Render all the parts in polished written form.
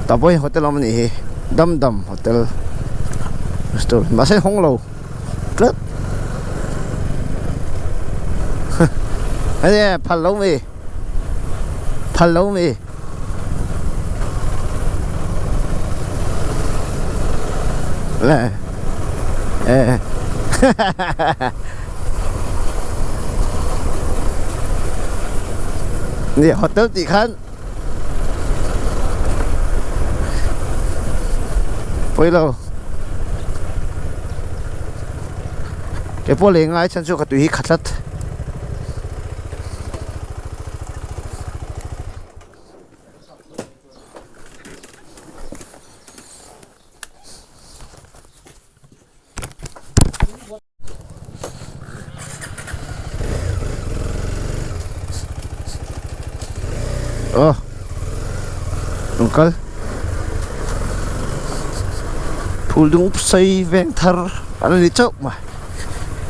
Tah pawh hi hotel awm a nih hi Dam Dam Hotel Restaurant mahse hawng lo tlat hei phal lo mi phal lo mi le e ni hotel tih khan pawi lo kei pawh lei ngai chhan chu ka tui hi khat tlat. Aw rawn kal phul dung sei veng thar an ni chauh mai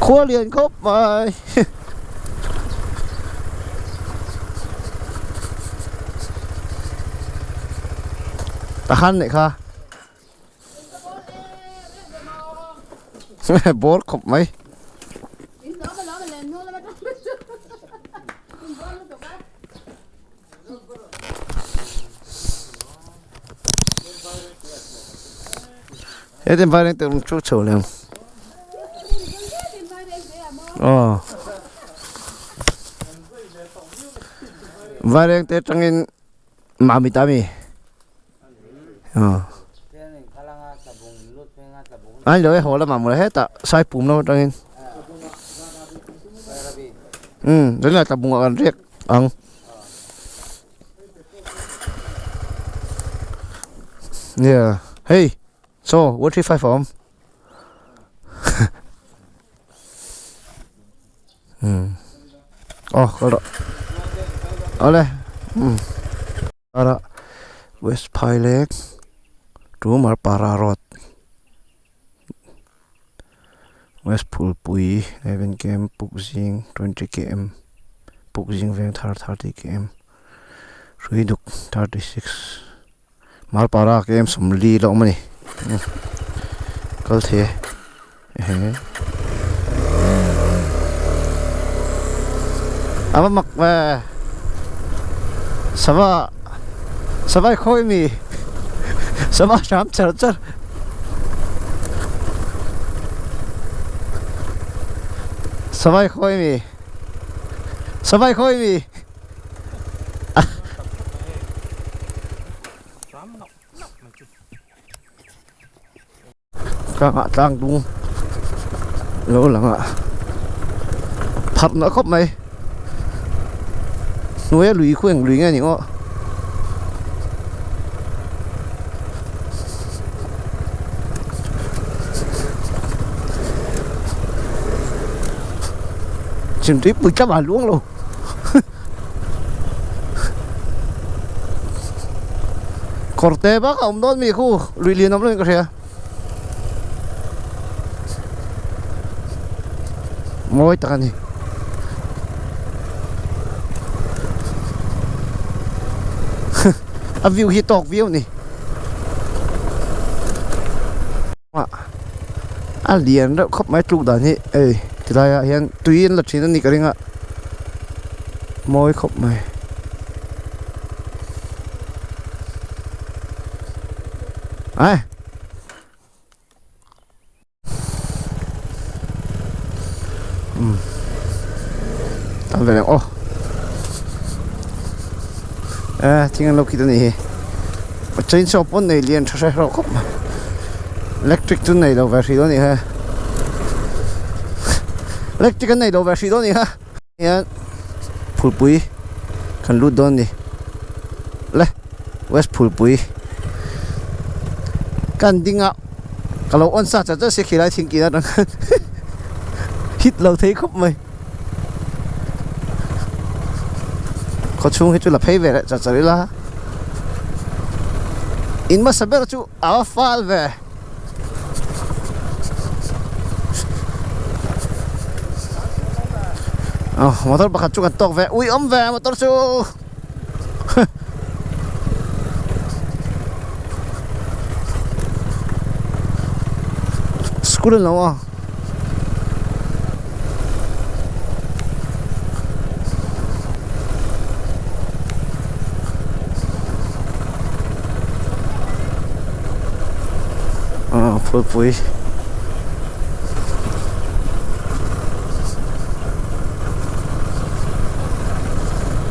khua lian khawp mai Tahan nih kha. Bawr khawp mai. He tin vai reng chu chho lem. Aw. Vai reng te tangin mami tami. An lo e haw lamah mawle hetah sai pum lam atangin umm tunah tlabung ah kan riak ang nia hei saw 135 a awm umm aw kal rawh awle umm. Ara West Phaileng to Marpara road West Phulpui 11 km Pukzing 20 km Pukzing Vengthar 30 km Hruiduk 36 Marpara km 40 la awm a ni kal thei e ehe a va mak ve sava sava i khawi mi sava hram char char sava i khawi mi sava i khawi mi Tlangah tlang dung lo lang a pharh nalh khawp mai hnuaia lui khu eng lui nge ni aw chhimtuipui tlangah luang lo. Kawr te bak a awm dawn mi khu lui lian awm lo in ka hria mawi tak a ni a view hi tawk viau a ni a lian reuh khawp mai tluk dan hi hei tilai ah hian tui an la thin a nih ka ring a mawi khawp mai. Ai umm tam ve reng aw e thing an lo kit a nih hi chainsaw pawh nei lian tha hre hlawh khawp mai electric chu nei lo ve hrih dawn a nih hi electric an nei lo ve hrih dawn a nih kha hian phulpui kan lut dawn a ni le west phulpui kan ding a ka lo on sa chat chat si khilai thing kih atang khan hit lo thei khawp mai khaw chhung hi chu la phei ve leh chat chat ila in hmasa ber chu a va fal ve. Motor pakhat chu kan tawk ve ui awm ve motor chu. School an lo a. Ah phulpui.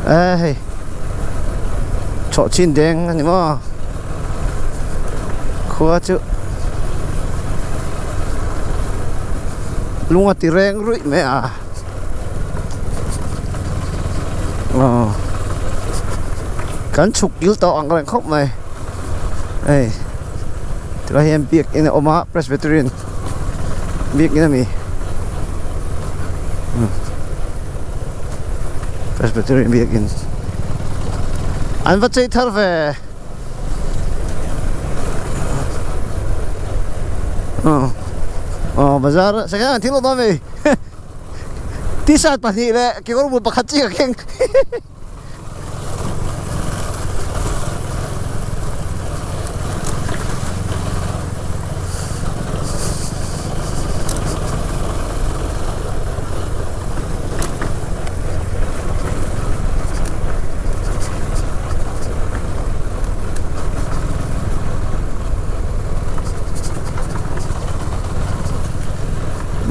E hei chawh chin deng a ni maw khua chu lung a ti reng ruih mai a aw kan chhuk kil tawh ang reng khawp mai hei tilai hian biakin a awm a presbyterian biakin a ni presbyterian biakin an va chei thar ve. Aw bazar second hand thil awm a mi t-shirt pahnih leh kekawr bul pakhat chi ka keng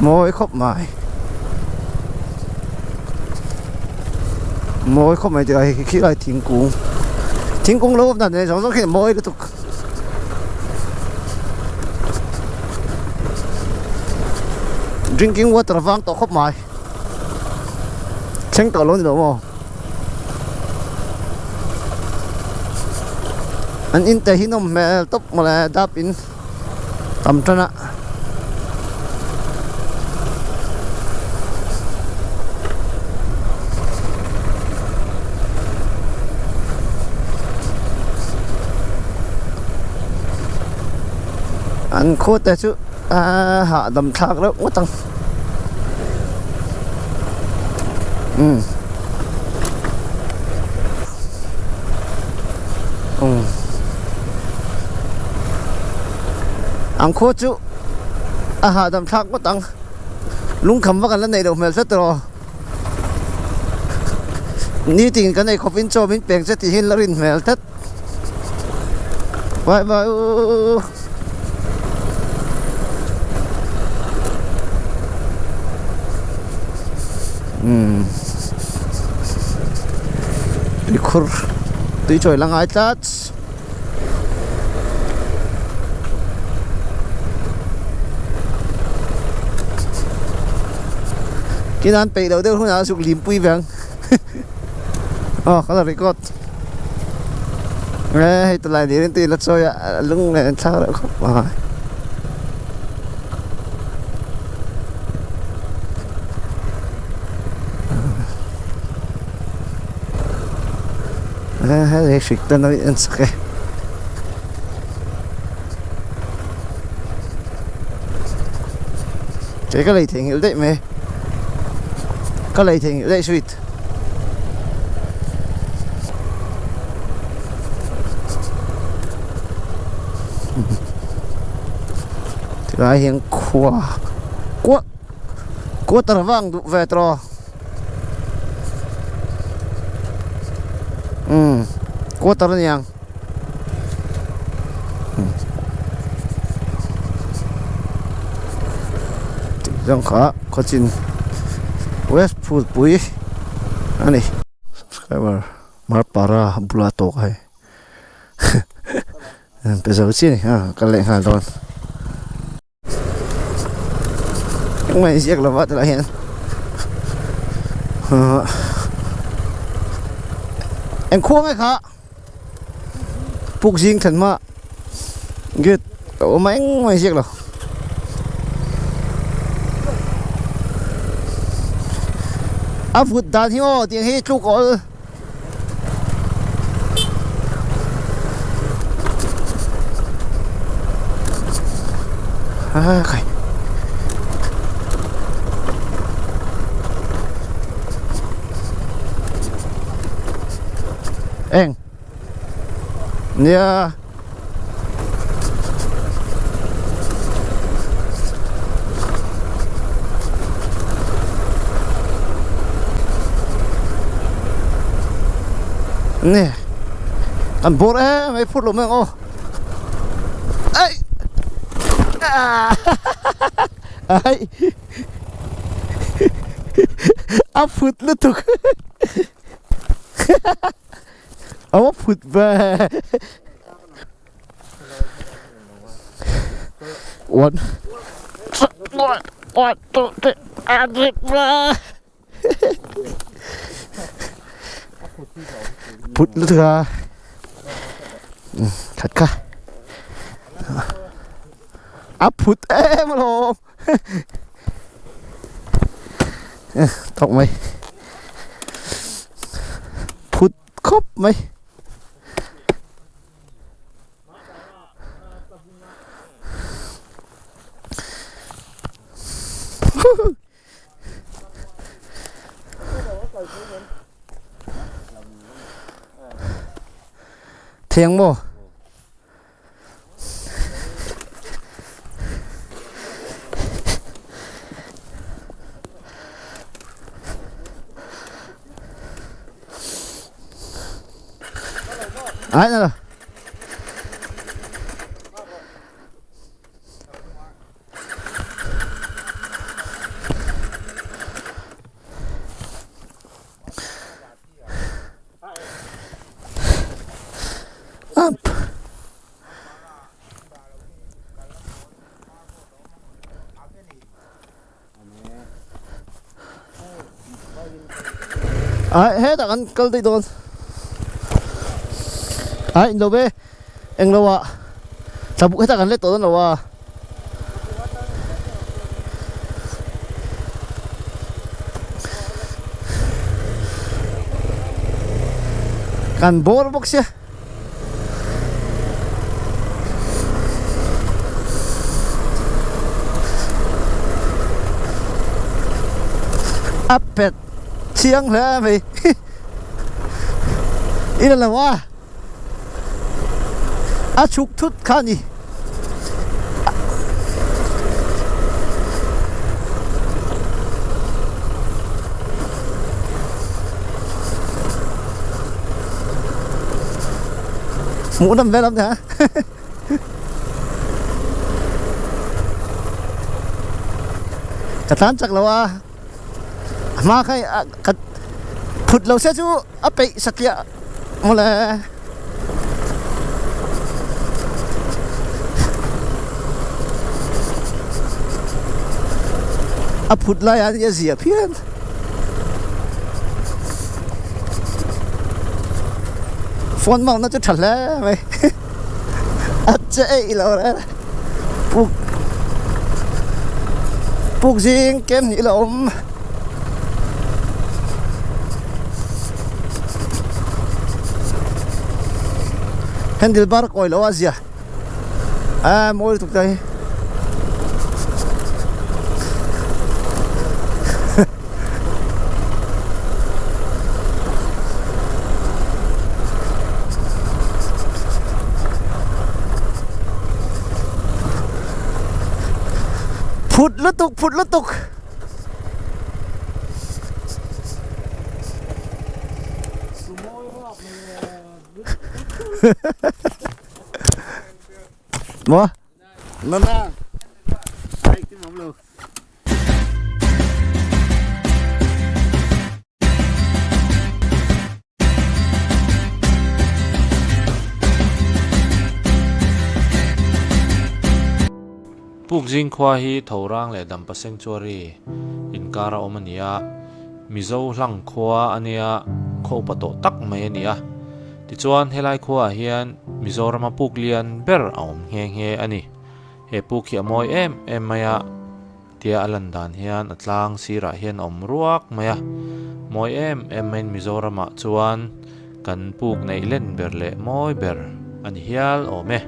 Mawi khawp mai mawi khawp mai tih ah khi lai thingkung thingkung lo awm dan nen zawng zawng khi mawi lutuk drinking water vang tawh khawp mai. Thleng tawh lo ni lo maw? An in te hi nawm hmel tawp mawle dap in tam tan a. An khaw te chu a hahdam thlak reuh ngawt ang. Um um ang khaw chu a hahdam thlak ngawt ang lungkham vak an la neih loh hmel hret erawh nitin kan ei khawpin chaw min peng che tih hi la rin hmel tlat bye bye u. Umm tuikhur tui chawi la ngai tlat tin an peih loh deuh hunah a zuk limpui ve ang aw ka la record e hei tilai ni in tui la chawi a lung leh an thlak reuh khawp mai. Hei hrik te an en sak e. Kei ka lei theihnghilh daih mai ka lei theihnghilh daih sweet. Tilai hian khua kuah quarter vang duh ve tawh umm quarter a niang tih zawng kha khawchin west phulpui a ni. Subscriber Marpara bula tawk a hei pe zo chiah a ni a kal leh nghal dawn. Engmah inziak lova tilai hian eng khua nge kha puk zing thlen hma gate a awm a engmah inziak lo a vut dan hi aw tiang hi tluk awl. Khai eng nia. Nge kan bawr em mai phut lo mai ang aw ai ai a phut lutuk a va phut ve one one two three a drip Phut lutuk a khat kha a phut em alawm tawk mai phut khawp mai. Thiang maw? Ai nè. Up. Ai hetah kan kal daih dawn ai in lo ve englo ah tlabuk hetah kan let tawh dawn lo a. Kan bawr bawk sia. A pet chiang hle mai i la lo a a chhuk thut kha a ni. Hmuh nawm vel awm nia ka tlan chak lo a a hma kha ka phut lo se chu a peih satliah mawle. A phut lai ah hian a zia phian. Phone mount na chu tha hle mai a che eih lo reng puk puk zing kem hnih la awm. Handle bar kawi lo a zia a mawi lutuk ta hi. Phut lutuk phut lutuk. Maw? Nana. Puk zing khua hi Thorang leh Dampa Sanctuary inkar a awm a ni a, Mizo hlang khua a nia, khaw upa tawh tak mai a ni a. Tichuan helai khuaah hian Mizorama puk lian ber a awm nghe nghe a ni. He puk hi a mawi em em mai a, tia a lan dan hian a tlang sirah hian a awm ruak mai a, mawi em em maiin Mizoramah chuan kan puk neih len ber leh mawi ber a ni hial awm e.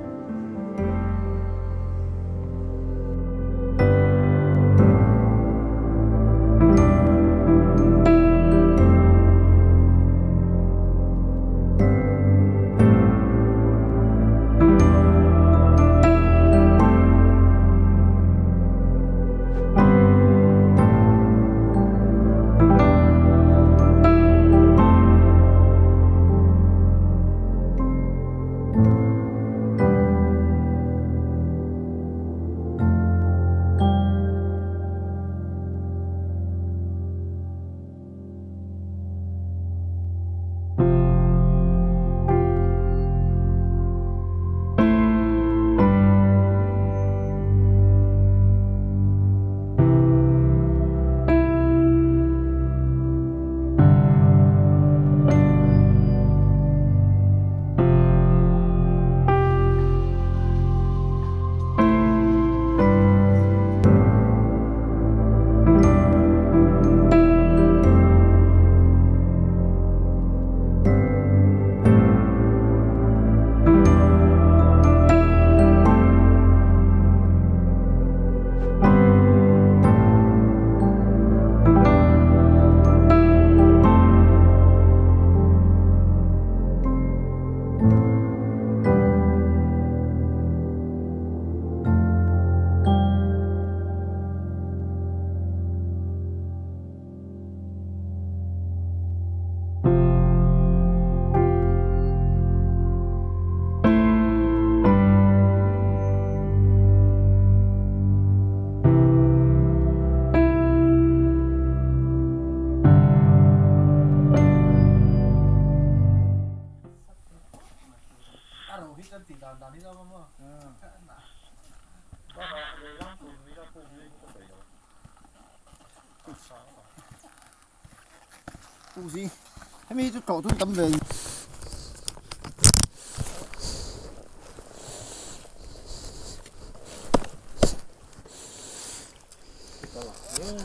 Hemi chu tlawh tun tam ve.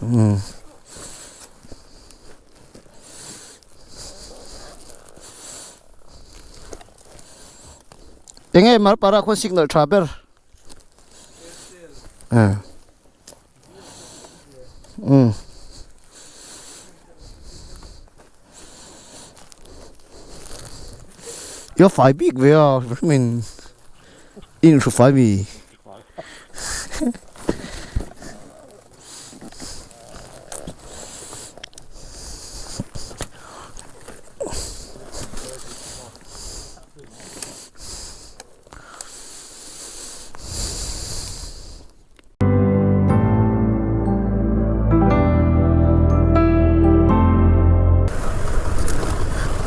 Um. Enge Marpara khuan signal tha ber. Um. Um. Yo fai bik ve a, min in hru fai mi.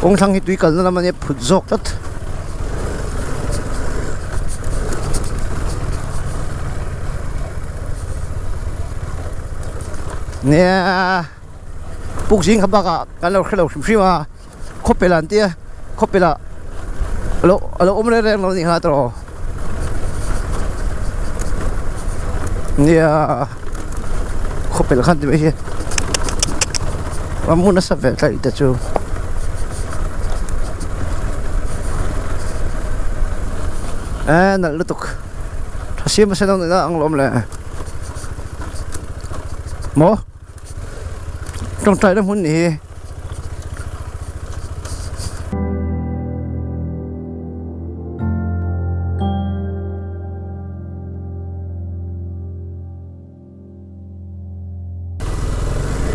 Kawng thlang hi tui kalna lam a nia phut zawk tlat. Nia puk zing kha bakah kan lo hrelo hrim hrim a khawpel an tia khawpel ah alo alo awm reng reng lo a nih kha tawh nia khawpel khan ti mai hi ram hmun nasa ve tlaih te chu. Eee nalh lutuk tha siam a sen ang nihna ang lawm le maw tawngtai na hmun nih hi.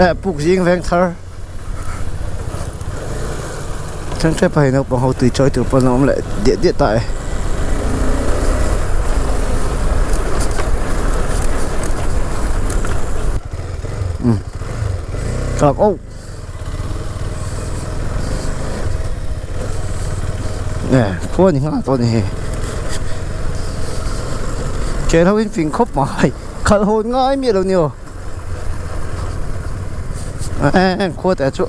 Eh puk zing veng thar then tep a hei naupang ho tui chawi tur pawn a awm leh diah diah ta e. Um thlalak oh eh khua ni nghal tawh a ni hei kel ho in fing khawp mai. Khalh hawn ngai miah lo ni aw eh khua te chu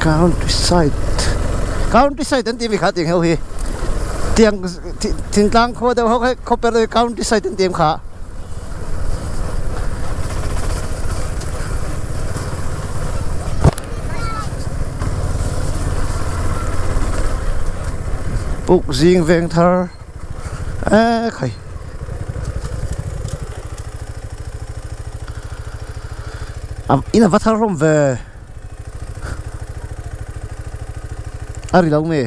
county side county side an tih mi kha tiang ho hi tiang thingtlang khua deuh ho kha khawper deuh hi county side an tih em kha. Puk zing veng thar. Eee khai in a va thar hlawm ve a ri lo nge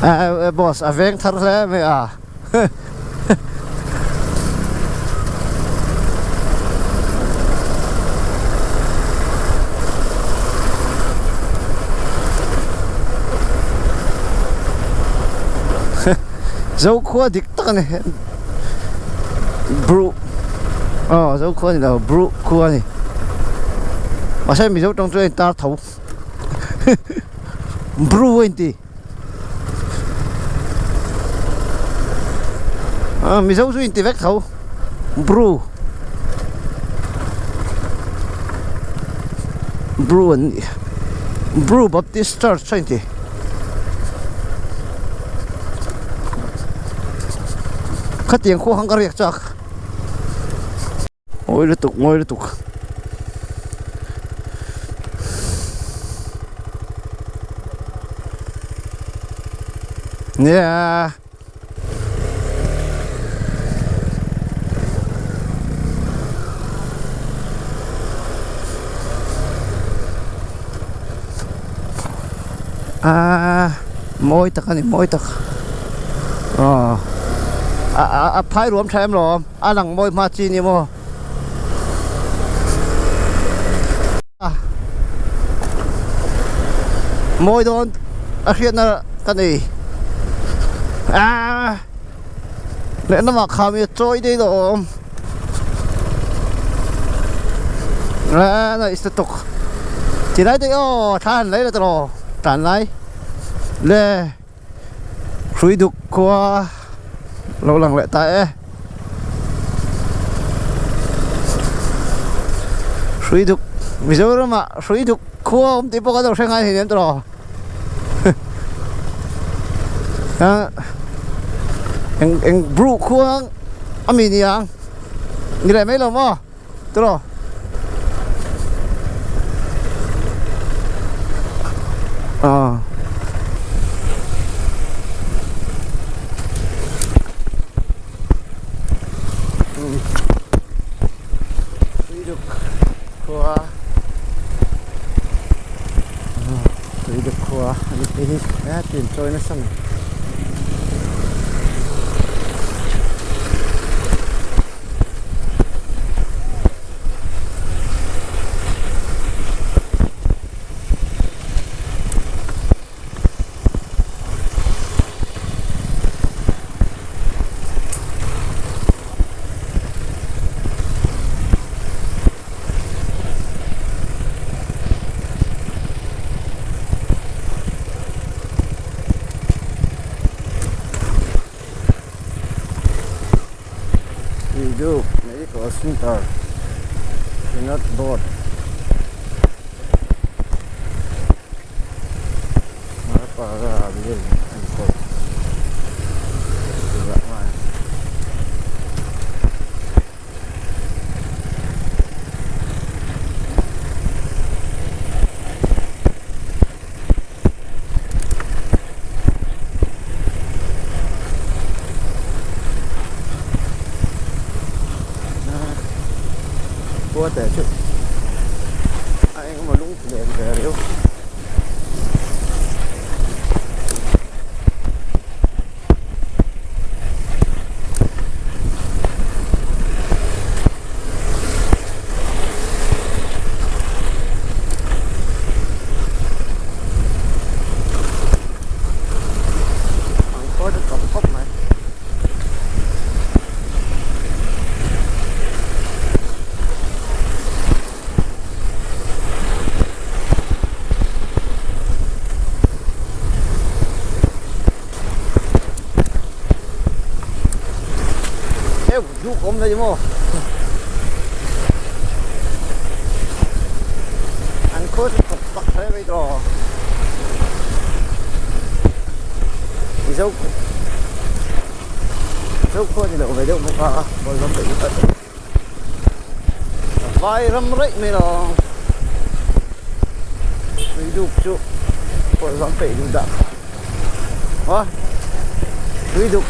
eee boss a veng thar hle mai a. Zokhua dik tak a ni Bru aw Zokhua ni lo Bru khua a ni mahse Mizo tawng chu a intar tho Bru a inti. Ah Mizo chu inti vek tho Bru Bru an nih Bru Baptist Church a inti khatiang khua khan ka riak chak Ngawi lutuk ngawi lutuk. Nia. Ah, mawi tak ani mawi tak. Ah. A a phai ruam tha em lo. A lang mawi hma chi ni maw? Mawi dawn a hriatna ka nei. Aaa lehlamah khami a chawi daih lo awm. Na tuk ti lai te aw thla han lei la tawh tlan lai le hrui duk khua lo lang leh ta e hrui duk Mizoram ah hrui duk khua awm tih pawh kan lo hre ngai hleinem tawh eng eng bru khua ami niang ni leh mai lo maw. Tawh ah Tuiduk khua Tuiduk khua ani phei hi a tin chawi nasa mai. Duke Medical Center Synod Board Marpara Village enkawl tih ah khua te chu a engemaw lung ti lem ve riau. An khawi ta tam khawp mai. Eo duh awm daih maw an khawi chu thawk tak hle mai tawh mizo mizo khua ni loh ve deuh bawk a bawlhhlawh peih lutuk a. Vai ram raih mai lo tui duk chu pawh zawng peih duh dah kha aw tui duk.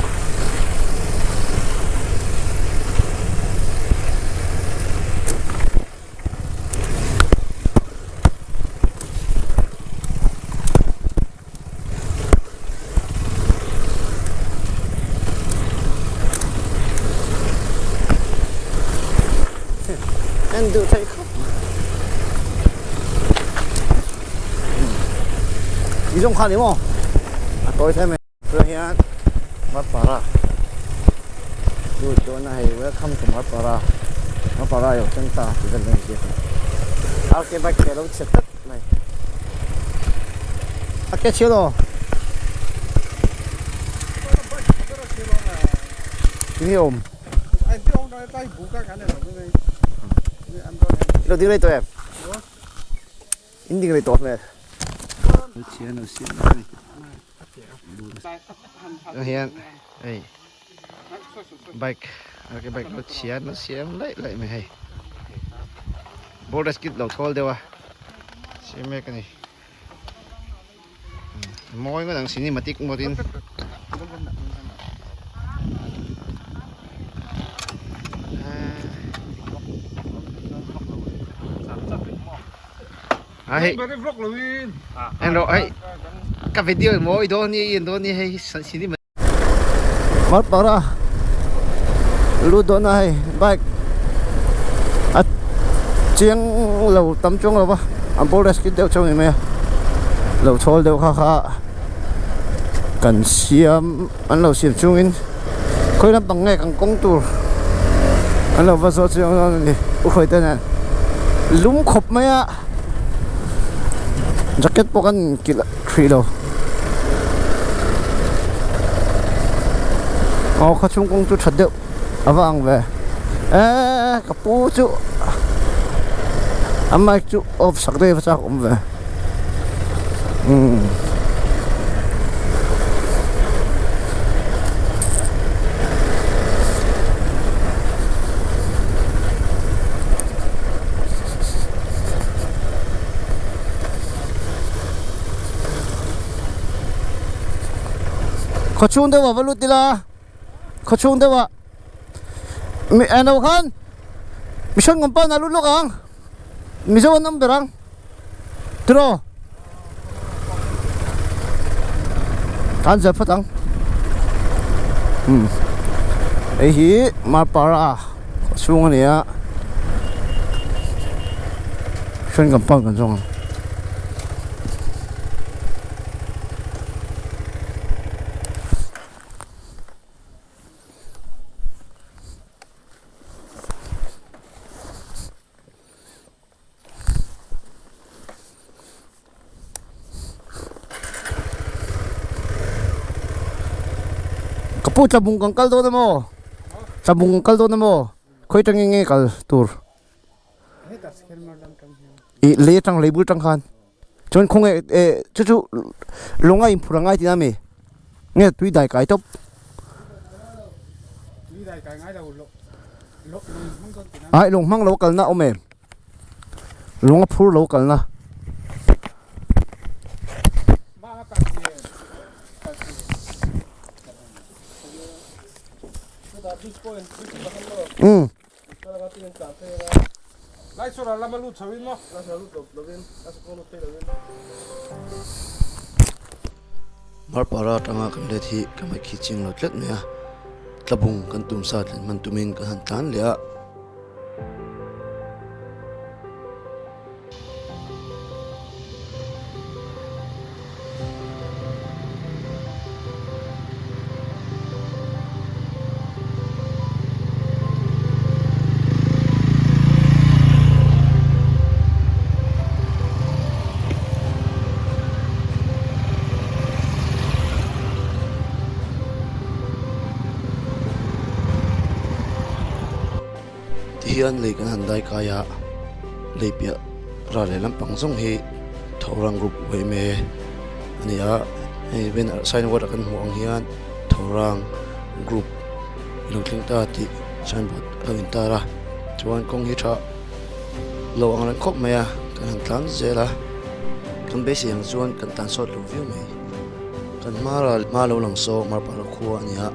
En duh theih khawp mai ti zawng kha ni maw a tawi thei mai tunah hian Marpara lut dawn a hei welcome to Marpara Marpara ilo thleng ta tih vel mai a inziak a RK bike ke alo chhe tlat mai a ke chhiat aw tinge awm ilo ding rei tawh em in ding rei tawh hmel hian hei bike bike lo chhiat lo siam laih laih mai hei border skid lo thawl deuh a siam mek a ni mawi ngawt ang cinematic mode in a hei en rawh hei ka video mawi dawn ni en dawn ni hei cinematic Marpara lut dawn a hei bike a chiang lo tam chuang lo va a border skid deuh chuang ni mai a lo chhawl deuh kha kha kan siam an lo siam chungin khawi lampang nge kan kawng tur an lo va zawh chiang dawn a ni u hruai te nen. Lum khawp mai a jacket pawh kan kilh hrih lo aw khaw chhung kawng chu tha deuh a va ang ve eee ka pu chu a mic chu off sak daih a va chak awm ve umm. Khaw chhung deuh ah va lut ila khaw chhung deuh ah mi eno khan mihring compound ah lut lawk ang mizo an awm ber ang tiraw kan zir phawt ang umm hei hi marpara khaw chhung a ni a mihring compound kan zawng ang. Ka pu tlabung kan kal dawn emaw tlabung kan kal dawn emaw khawi atangin nge kal tur ih lei atang lei bul atang khan chuan khawnge eh chu chu lung a inphur angai tihna ami nge tui dai kai tawp Ai lung hmang lo kalna a awm em lung a phur lo kalna. Umm. Marpara atanga kan let hi ka mai khi ching lo tlat mai a tlabung kan tum sa thlen hman tumin kan han tlan leh a. Tihian lei kan han dai kai a, lei piah ral leh lampang zawng hi Thorang group uaime a ni a, hei banner sign board a kan hmuh ang hian Thorang group i lo thleng ta tih sign board a lo intar a, chuan kawng hi tha lo ang reng khawp mai a, kan han tlan zel a, kan beisei ang chuan kan tlan sawt lo viau mai, kan hma ral hma lo lang saw Marpara khua a ni a.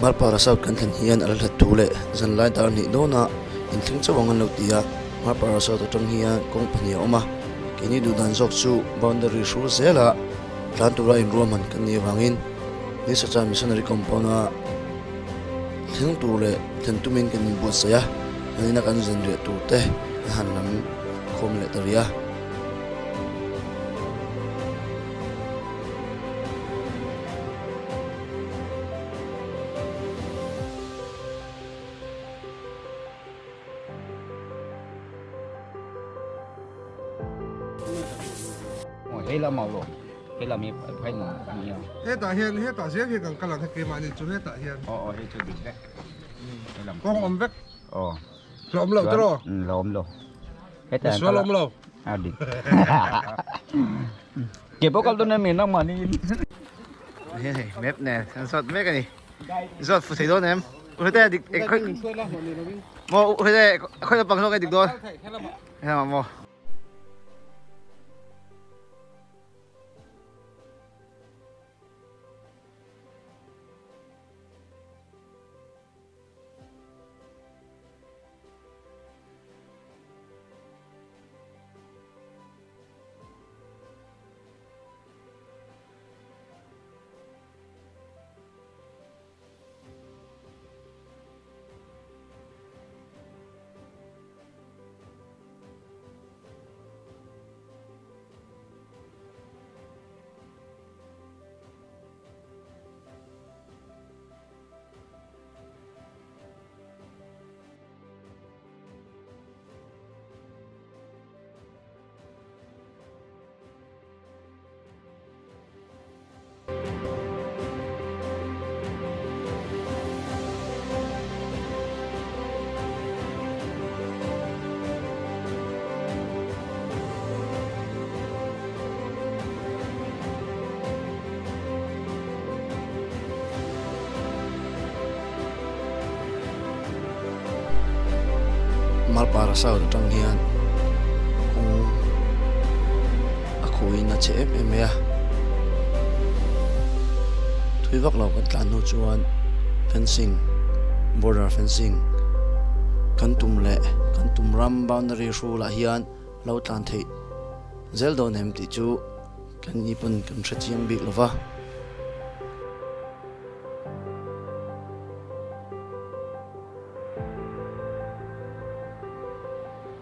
Marpara South kan thlen hian a la hlat thu leh zanlai dar hnih dawnah inthleng chauh ang an lo ti a, Marpara South atang hian kawng pahnih a awm a, keini duhdan zawk chu boundary hrul zela tlan tura inruahman kan nih avangin Nisacha Missionary Compound-a thleng tur leh thlen tumin kan inbuatsaih a, an ina kan zanriah tur te an han lam khawm leh ta rih a. Hetah hian hetah zel hian kan kal ang he keimahni chu hetah hian kawng awm vek hlawm loh tiraw misual awm lo Hei hei map nen an zawt mek a ni zawt fu thei dawn em uhete dik eng khawi maw uhete khawi lampang zawk nge dik dawn helamah maw. Malpara South atang hian kawng a khuin a chhe em em mai a, thui vak lo kan tlan hnu chuan fencing border fencing kan tum leh kan tum ram boundary hrulah hian lo tlan theih zel dawn em tih chu kan ni pawn kan hre chiang bik lo va.